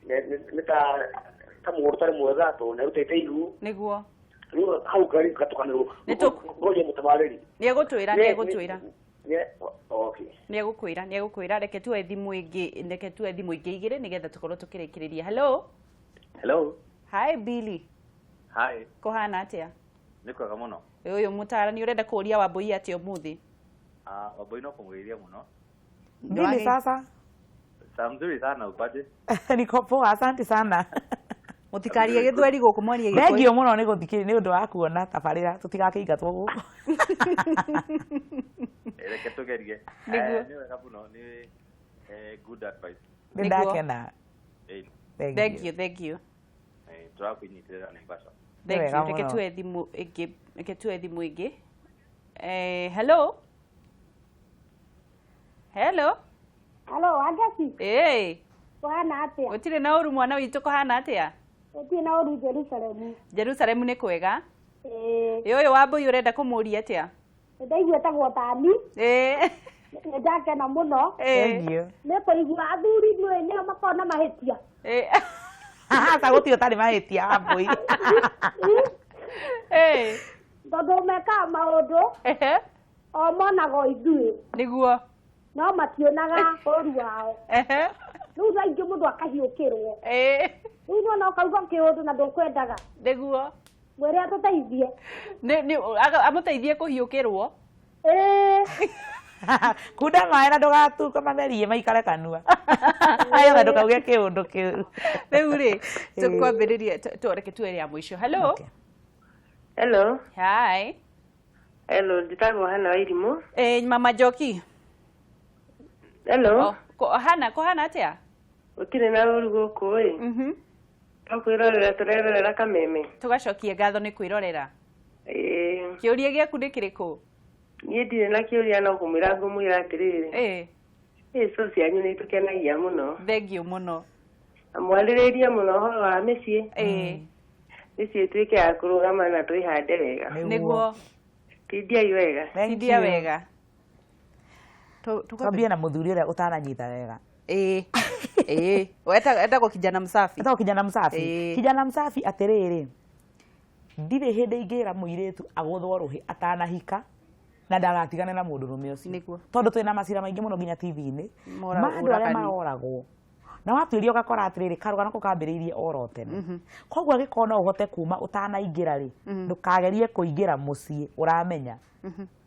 Speaker 5: nĩ ta mũndũ ũtarĩ mwega tondũ nĩarutĩte ihu. Rĩu hau ngari ngatukanĩrwo. Ngoria mũtabarĩri.
Speaker 1: Nĩ egũtwĩra, nĩ egũtwĩra.
Speaker 5: Okay.
Speaker 1: Nĩ egũkwĩra, nĩ egũkwĩra. Reke tuoe thimũ ĩngĩ, reke tuoe thimũ ingĩ igĩrĩ nĩgetha tũkorwo tũkĩrĩkĩrĩria. Hello.
Speaker 6: Hello.
Speaker 1: Hi Billy.
Speaker 6: Hi.
Speaker 1: Kũhana atĩa?
Speaker 6: Nĩ kwega mũno.
Speaker 1: Ũyũ mũtaarani ũrenda kũũria Wambũi atĩa ũmũthĩ?
Speaker 6: Ah, Wambũi no kũmũgeithia mũno.
Speaker 2: Mbili sasa.
Speaker 6: Saa mzuri sana upate.
Speaker 2: Niko poa, asante sana.
Speaker 1: Mũtikarie gĩthweri gũkũ, mwarie Gĩkũyũ.
Speaker 2: Thengio mũno nĩ gũthikĩrĩria nĩ ũndũ wa kuona tabarĩra tũtigakĩingatwo gũkũ.
Speaker 6: Reke tũgerie.
Speaker 1: Nĩguo.
Speaker 6: Nĩ wega mũno, nĩ good advice.
Speaker 2: Nĩ ndakena.
Speaker 1: Thank you, thank you.
Speaker 6: Tũrakũnyitĩrĩra Naivasha.
Speaker 1: Thank
Speaker 2: wega
Speaker 1: you. Reke
Speaker 2: mũno.
Speaker 1: tuoe thimũ ĩngĩ, reke tuoe thimũ ĩngĩ. Hello. Hello.
Speaker 7: Hello, Wangeci.
Speaker 1: Ĩĩ.
Speaker 7: Kũhana atĩa?
Speaker 1: Gũtirĩ na ũru mwana witũ, kũhana atĩa?
Speaker 7: Gũtirĩ na ũru Jerusalemu.
Speaker 1: Jerusalemu nĩ kwega.
Speaker 7: Ĩĩ.
Speaker 1: Ĩ ũyũ Wambũi ũrenda kũmũũria atĩa?
Speaker 7: Nĩ ndaigua etagwo Tani.
Speaker 1: Ĩĩ.
Speaker 7: Nĩ ndakena mũno.
Speaker 1: Ĩĩ.
Speaker 2: Thank you.
Speaker 7: Nĩ kũigua athuri nĩ nĩo makoragwo na mahĩtia.
Speaker 1: Ĩĩ.
Speaker 2: Aca gũtirĩ ũtarĩ mahĩtia Wambũi.
Speaker 1: Ĩĩ.
Speaker 7: Tondũ mekaga maũndũ
Speaker 1: Ehe.
Speaker 7: o monaga o ithuĩ.
Speaker 1: Nĩguo.
Speaker 7: No mationaga ũru wao.
Speaker 1: Ehe.
Speaker 7: Rĩu thaa ingĩ mũndũ akahiũkĩrwo.
Speaker 1: Ĩĩ.
Speaker 7: Rĩu nĩwona ũkauga kĩũndũ na ndũkwendaga.
Speaker 1: Nĩguo.
Speaker 7: Mwĩre atũteithie.
Speaker 1: Nĩ amũteithie kũhiũkĩrwo.
Speaker 7: Ĩĩ.
Speaker 2: Kunda maĩ na ndũgatuke mamerie maikare kanua. Nĩgetha ndũkauge kĩũndũ kĩu.
Speaker 1: Rĩu rĩ, tũkwambĩrĩria reke tuoe rĩa mũico. Hello.
Speaker 2: Okay.
Speaker 8: Hello.
Speaker 1: Hi.
Speaker 8: Hello, njĩtagwo Hana Wairimũ.
Speaker 1: Mama Njoki.
Speaker 8: Hello.
Speaker 1: Oh, Hana, kũhana atĩa?
Speaker 8: Gũtirĩ na ũru gũkũ ĩ. No kwĩrorera tũrerorera kameme.
Speaker 1: Tũgacokia ngatho nĩ kwĩrorera.
Speaker 8: Ĩĩ.
Speaker 1: Kĩũria gĩaku nĩ kĩrĩkũ?
Speaker 8: Niĩ ndirĩ na kĩũria no kũmwĩra ngũmwĩra atĩrĩrĩ.
Speaker 1: Ĩĩ.
Speaker 8: Ĩ show cianyu nĩ itũkenagia mũno.
Speaker 1: Thengiũ mũno.
Speaker 8: Na mwarĩrĩrie mũno ũhoro wa mĩciĩ.
Speaker 1: Ĩĩ.
Speaker 8: Mĩciĩ ĩtuĩke ya kũrũgama na twĩhande wega.
Speaker 1: Nĩguo.
Speaker 8: Tindiai wega.
Speaker 1: Tindia wega.
Speaker 2: Twambie na mũthuri ũrĩa ũtananyita wega.
Speaker 1: Ĩĩ. Ĩĩ. Etagwo kijana msafi.
Speaker 2: Etagwo kijana msafi.
Speaker 1: Ĩĩ.
Speaker 2: Kijana msafi atĩrĩrĩ, ndirĩ hĩndĩ ingĩra mũirĩtu agũthwo rũhĩ atanahika na ndagatigane na mũndũrũme ũcio.
Speaker 1: Nĩguo.
Speaker 2: Tondũ twĩna macira maingĩ mũno nginya TV-inĩ.
Speaker 1: Mora-
Speaker 2: Ma andũ arĩa
Speaker 1: ũragani.
Speaker 2: maroragwo. Na watuĩria ũgakora atĩrĩrĩ, karũgano kau kambĩrĩirie oro tene. Koguo angĩkorwo no ũhote kuma ũtanaingĩra rĩ, ndũkagerie kũingĩra mũciĩ ũramenya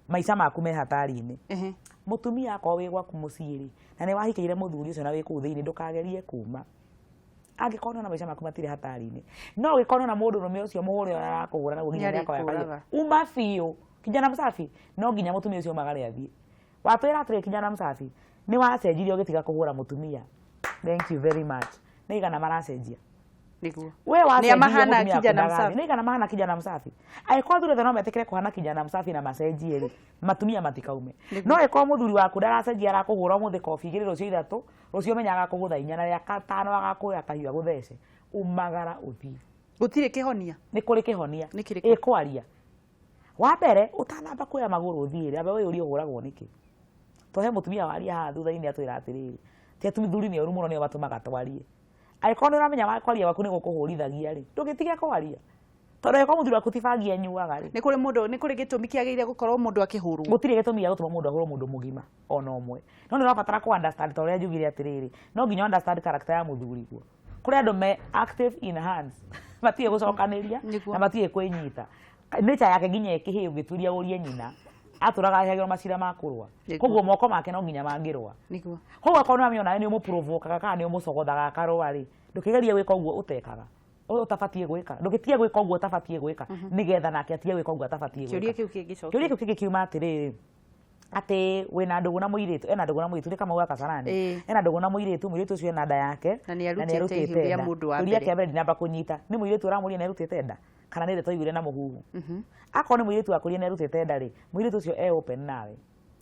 Speaker 2: maica maku me hatari-inĩ. Mũtumia akorwo wĩ gwaku mũciĩ rĩ, na nĩ wahikĩire mũthuri ũcio na wĩ kũu thĩinĩ, ndũkagerie kuma. Angĩkorwo nĩwona maica maku matirĩ hatari-inĩ. No ũngĩkorwo nĩwona mũndũrũme ũcio mũhũre ũrĩa arakũhũra naguo nginya mĩaka ya
Speaker 1: Nĩarĩkũraga.
Speaker 2: uma biũ. Kijana msafi, no nginya mũtumia ũcio umagare athiĩ. Watwĩra atĩrĩ kijana msafi, nĩ wacenjirie ũgĩtiga kũhũra mũtumia. Thank you very much. Nĩ igana maracenjia.
Speaker 1: Nĩguo.
Speaker 2: We wacenjirie
Speaker 1: Nĩ mahana
Speaker 2: mũtumia waku
Speaker 1: kijana
Speaker 2: ndagathiĩ.
Speaker 1: msafi.
Speaker 2: Nĩ igana mahana kijana msafi. Angĩkorwo athuri othe no metĩkĩre kũhana kijana msafi na macenjie rĩ, matumia matikaume. No angĩkorwo mũthuri waku ndaracenjia arakũhũra ũmũthĩ kobi igĩrĩ rũciũ ithatũ, rũciũ menya agakũgũtha inya na rĩa katano agakũoya kahiũ agũthece. Umagara ũthiĩ.
Speaker 1: Gũtirĩ kĩhonia.
Speaker 2: Nĩ kũrĩ kĩhonia.
Speaker 1: Nĩ kĩrĩkũ?
Speaker 2: Ĩkwaria. Wa mbere ũtanamba kuoya magũrũ ũthiĩ rĩ, amba wĩyũrie ũhũragwo nĩkĩ. To he mũtumia waria haha thutha-inĩ atwĩra atĩrĩrĩ, ti athuri nĩ oru mũno nĩo matũmaga twarie. Angĩkorwo nĩ ũramenya kwaria gwaku nĩ gũkũhũrithagia rĩ, ndũgĩtige kwaria. Tondũ angĩkorwo mũthuri waku ti bangi anyuaga rĩ,
Speaker 1: Nĩ kũrĩ mũndũ, nĩ kũrĩ gĩtũmi kĩagĩrĩire gũkorwo mũndũ akĩhũrwo.
Speaker 2: Gũtirĩ gĩtũmi gĩa gũtũma mũndũ ahũrwo mũndũ mũgima ona ũmwe. No nĩ ũrabatara kũ understand ta ũrĩa njugire atĩrĩrĩ, no nginya understand character ya mũthuri guo. Kũrĩ andũ me active in hands, matiũĩ gũcokanĩria na matiũĩ kwĩnyita. Nature yake nginya ĩkĩhĩ ũngĩturia ũrie nyina, atũraga ahegwo macira ma kũrũa. Koguo moko make no nginya mangĩrũa.
Speaker 1: Nĩguo.
Speaker 2: Koguo akorwo nĩwamenya onawe nĩ ũmũprovokaga kana nĩ ũmũcogothaga akarũa rĩ, ndũkĩgerie gwĩka ũguo ũtekaga. Ũtabatiĩ gwĩka. Ndũgĩtige gwĩka ũguo ũtabatiĩ gwĩka nĩgetha nake atige gwĩka ũguo atabatiĩ gwĩka.
Speaker 1: Kĩũria kĩu kĩngĩcokia.
Speaker 2: Kĩũria kĩu kĩngĩ kiuma atĩrĩrĩ, atĩ wĩna ndũgũ na mũirĩtu, ena ndũgũ na mũirĩtu, nĩ Kamau wa Kasarani. Ena ndũgũ na mũirĩtu, mũirĩtu ũcio ena nda yake,
Speaker 1: Na
Speaker 2: na
Speaker 1: nĩarutĩte
Speaker 2: nĩarutĩte
Speaker 1: ihu rĩa
Speaker 2: nda.
Speaker 1: mũndũ wa
Speaker 2: Kĩũria
Speaker 1: mbere.
Speaker 2: kĩa mbere ndinamba kũnyita, nĩ mũirĩtu ũramũria nĩarutĩte nda kana nĩ ndeto aiguire na mũhuhu. Akorwo nĩ mũirĩtu wakũria nĩarutĩte nda rĩ, mũirĩtu ũcio e open nawe.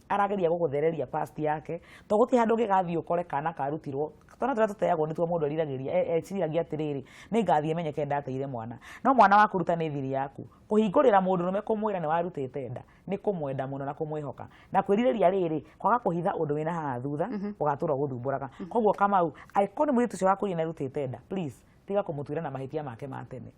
Speaker 2: Arageria gũgũthereria past yake, to gũtirĩ handũ ũngĩgathiĩ ũkore kana karutirwo. Twana tũrĩa tũteagwo nĩtuo mũndũ eriragĩria, eciragia atĩrĩrĩ, nĩngathiĩ menyeke ndateire mwana. No mwana wa kũruta nĩ thiri yaku. Kũhingũrĩra mũndũrũme kũmwĩra nĩ warutĩte nda, nĩ kũmwenda mũno na kũmwĩhoka. Na kwĩrirĩria rĩrĩ, kwaga kũhitha ũndũ wĩna haha thutha, ũgatũra ũgũthumbũraga. Koguo Kamau, angĩkorwo nĩ mũirĩtu ũcio wakũria nĩ arutĩte nda, please, tiga kũmũtuĩra na mahĩtia make ma tene.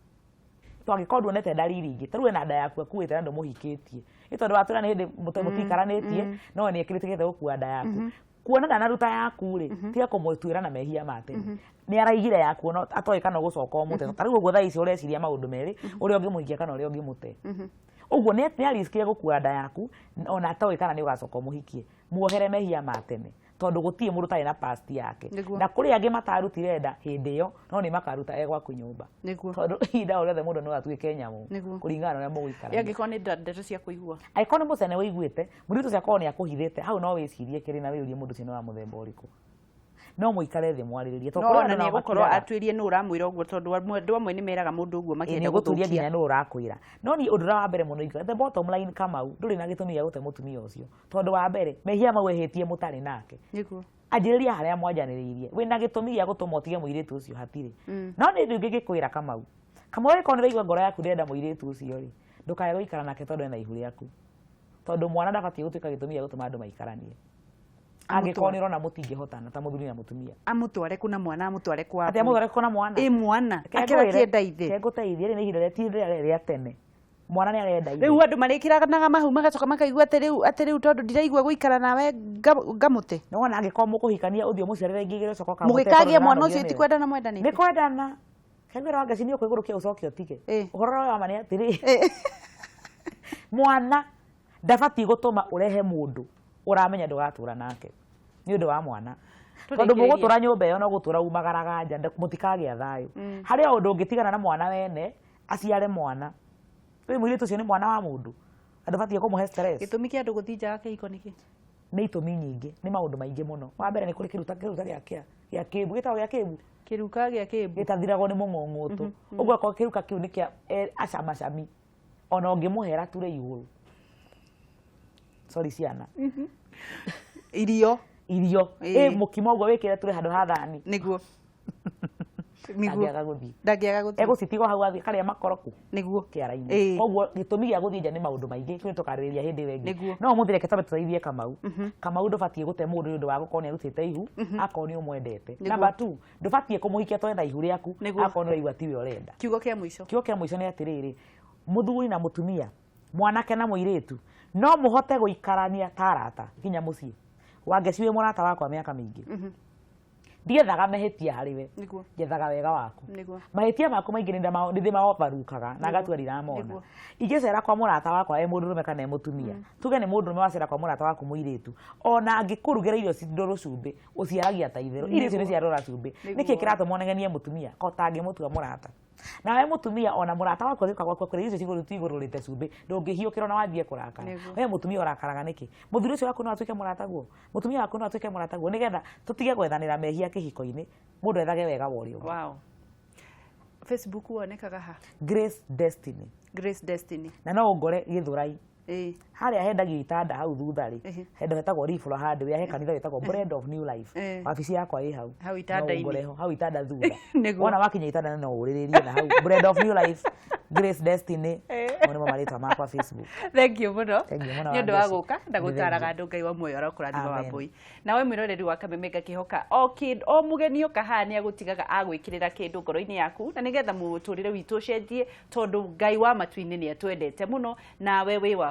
Speaker 2: To angĩkorwo nduonete ndariri ingĩ, ta rĩu ena nda yaku akuĩte na ndũmũhikĩtie, ĩ tondũ watwĩra nĩ hĩndĩ mũtikaranĩtie, no nĩ ekĩrĩtĩkĩte gũkua nda yaku. Kuona ndanaruta yaku rĩ, tiga kũmũtuĩra na mehia ma tene. Nĩ araigire yaku ona atoĩ kana ũgũcoka ũmũte. Ta rĩu ũguo thaa ici ũreciria maũndũ merĩ, ũrĩa ũngĩmũhikia kana ũrĩa ũngĩmũte. Ũguo nĩ ariskire gũkua nda yaku ona atoĩ kana nĩ ũgacoka ũmũhikie. Muohere mehia ma tene, tondũ gũtirĩ mũndũ ũtarĩ na past yake. Na kũrĩ angĩ matarutire nda hĩndĩ ĩyo, no nĩ makaruta e gwaku nyũmba. Tondũ ihinda o rĩothe mũndũ no atuĩke nyamũ kũringana na ũrĩa mũgũikarania.
Speaker 1: Angĩkorwo nĩ ndeto cia kũigua,
Speaker 2: angĩkorwo nĩ mũcene ũiguĩte, mũirĩtu ũcio akorwo nĩ akũhithĩte, hau no wĩcirie kĩrĩ na wĩyũrie mũndũ ũcio nĩ wa mũthemba ũrĩkũ. No mũikare thĩ mwarĩrĩrie.
Speaker 1: No ona nĩ egũkorwo atuĩrie nũ ũramwĩra ũguo, tondũ andũ amwe nĩ meraga mũndũ ũguo makĩenda
Speaker 2: gũthũkia. Nginya nũ ũrakwĩra. No niĩ ũndũ ũrĩa wa mbere mũno ingiuga, the bottom line Kamau, ndũrĩ na gĩtũmi gĩa gũte mũtumia ũcio. Tondũ wa mbere, mehia mau ehĩtie mũtarĩ nake. Anjĩrĩria harĩa mwanjanĩrĩirie. Wĩna gĩtũmi gĩa gũtũma ũtige mũirĩtu ũcio hatirĩ. No nĩ ũndũ ũngĩ ngĩkwĩra Kamau. Kamau angĩkorwo nĩ ũraigua ngoro yaku ndĩrenda mũirĩtu ũcio rĩ, ndũkae gũikara nake tondũ ena ihu rĩaku. Tondũ mwana ndabatiĩ gũtuĩka gĩtũmi gĩa gũtũma andũ maikaranie. Angĩkorwo nĩ ũrona mũtingĩhotana ta mũthuri na mũtumia.
Speaker 1: Amũtware kuna mwana, amũtware kwa.
Speaker 2: Atĩ amũtware kuna mwana?
Speaker 1: Ĩ mwana. Akĩra kĩenda ithe.
Speaker 2: Ngũteithie rĩ, nĩ ihinda rĩa ti rĩa tene. Mwana nĩ arenda ithe.
Speaker 1: Rĩu andũ marĩkĩranaga mahu magacoka makaigua atĩ rĩu tondũ ndiraigua gũikara nawe ngamũte.
Speaker 2: No wona angĩkorwo mũkũhikania ũthiĩ ũmũciarĩre ingĩ igĩrĩ ũcoke ũkamũte.
Speaker 1: Mũgĩkagĩa mwana ũcio itikwendana mwendanĩte.
Speaker 2: Nĩ kwendana. Kaigua wa Ngeci nĩ ũkũigũrũkia ũcoke ũtige. Ũhoro ũrĩa wa ma nĩ atĩrĩ. Mwana ndabatiĩ gũtũma ũrehe mũndũ ũramenya ndũgatũra nake nĩ ũndũ wa mwana. Tondũ mũgũtũra nyũmba ĩyo no gũtũra umagaraga nja, mũtikagĩa thayũ. Harĩ o ũndũ ũngĩtigana na mwana wene, aciare mwana. Rĩu mũirĩtu ũcio nĩ mwana wa mũndũ, andũ batiĩ kũmũhe stress.
Speaker 1: Gĩtũmi kĩa andũ gũthiĩ nja wa kĩhiko nĩ kĩ?
Speaker 2: Nĩ itũmi nyingĩ, nĩ maũndũ maingĩ mũno. Wa mbere nĩ kũrĩ kĩruta gĩa kĩmbu, gĩtagwo gĩa kĩmbu.
Speaker 1: Kĩruka gĩa kĩmbu.
Speaker 2: Gĩtathiragwo nĩ mũng'ũng'ũtũ. Ũguo akorwo kĩruka kĩu nĩ kĩa acamacami, ona ũngĩmũhera ture igũrũ. Sorry ciana.
Speaker 1: Irio.
Speaker 2: Irio. Ĩ mũkimo ũguo wĩkĩre ture handũ ha thani.
Speaker 1: Nĩguo.
Speaker 2: Ndangĩaga gũthiĩ.
Speaker 1: Ndangĩaga gũthiĩ.
Speaker 2: Egũcitigwo hau athiĩ karĩa makoroku.
Speaker 1: Nĩguo.
Speaker 2: Kĩara-inĩ. Koguo gĩtũmi gĩa gũthiĩ nja nĩ maũndũ maingĩ, kĩu nĩtũkarĩrĩria hĩndĩ ĩyo ĩngĩ. No ũmũthĩ reke twambe tũteithie Kamau. Kamau ndũbatiĩ gũte mũndũ nĩ ũndũ wa gũkorwo nĩ arutĩte ihu, akorwo nĩ ũmwendete. Number 2, ndũbatiĩ kũmũhikia tondũ ena ihu rĩaku, akorwo nĩ ũraigua tiwe ũrenda.
Speaker 1: Kiugo kĩa mũico.
Speaker 2: Kiugo kĩa mũico nĩ atĩrĩrĩ, mũthuri na mũtumia, mwanake na mũirĩtu, no mũhote gũikarania ta arata nginya mũciĩ. Wangeci wĩ mũrata wakwa mĩaka mĩingĩ. Ndiethaga mehĩtia harĩ we, njethaga wega waku. Mahĩtia maku maingĩ nĩ ndĩmaovarukaga na ngatua ndiramona. Ingĩcera kwa mũrata wakwa e mũndũrũme kana e mũtumia, tuge nĩ mũndũrũme wacera kwa mũrata waku mũirĩtu, ona angĩkũrugĩra irio ndũrũ cumbĩ, ũciaragia ta itherũ. Irio icio nĩ cia ndũra cumbĩ. Nĩkĩ kĩratũma ũnegenie mũtumia ko tangĩmũtua mũrata? Nawe mũtumia ona mũrata waku agĩũka gwaku akwĩra irio icio cigũrũrĩte cumbĩ, ndũngĩhiũkĩra ona wanjie kũrakara. We mũtumia ũrakaraga nĩkĩ? Mũthuri ũcio waku no atuĩke mũrataguo, mũtumia waku no atuĩke mũrataguo, nĩgetha tũtige gwethanĩra mehia kĩhiko-inĩ, mũndũ ethage wega wa ũrĩa ũngĩ.
Speaker 1: Wow. Facebook wonekaga ha?
Speaker 2: Grace Destiny.
Speaker 1: Grace Destiny.
Speaker 2: Na no ũngore Gĩthũrai. Harĩa hendagio itanda hau thutha rĩ, handũ hetagwo Rifle Hardware, he kanitha wĩtagwo Bread of New Life. Wabici yakwa ĩ hau.
Speaker 1: Hau itanda-inĩ.
Speaker 2: Hau itanda thutha. Wona wakinya itanda no ũrĩrĩrie na hau. Bread of New Life, Grace Destiny. Mo nĩmo marĩtwa makwa Facebook.
Speaker 1: Thank you mũno. Nĩ ũndũ wa gũka na gũtaraga andũ Ngai wa muoyo arokũrathima Wambũi. Nawe mwĩroreri wa Kameme ngakĩhoka o mũgeni oka haha nĩ agũtigaga agwĩkĩrĩra kĩndũ ngoro-inĩ yaku, na nĩgetha mũtũrĩre witũ ũcenjie, tondũ Ngai wa matu-inĩ nĩ atwendete mũno, nawe wĩ wa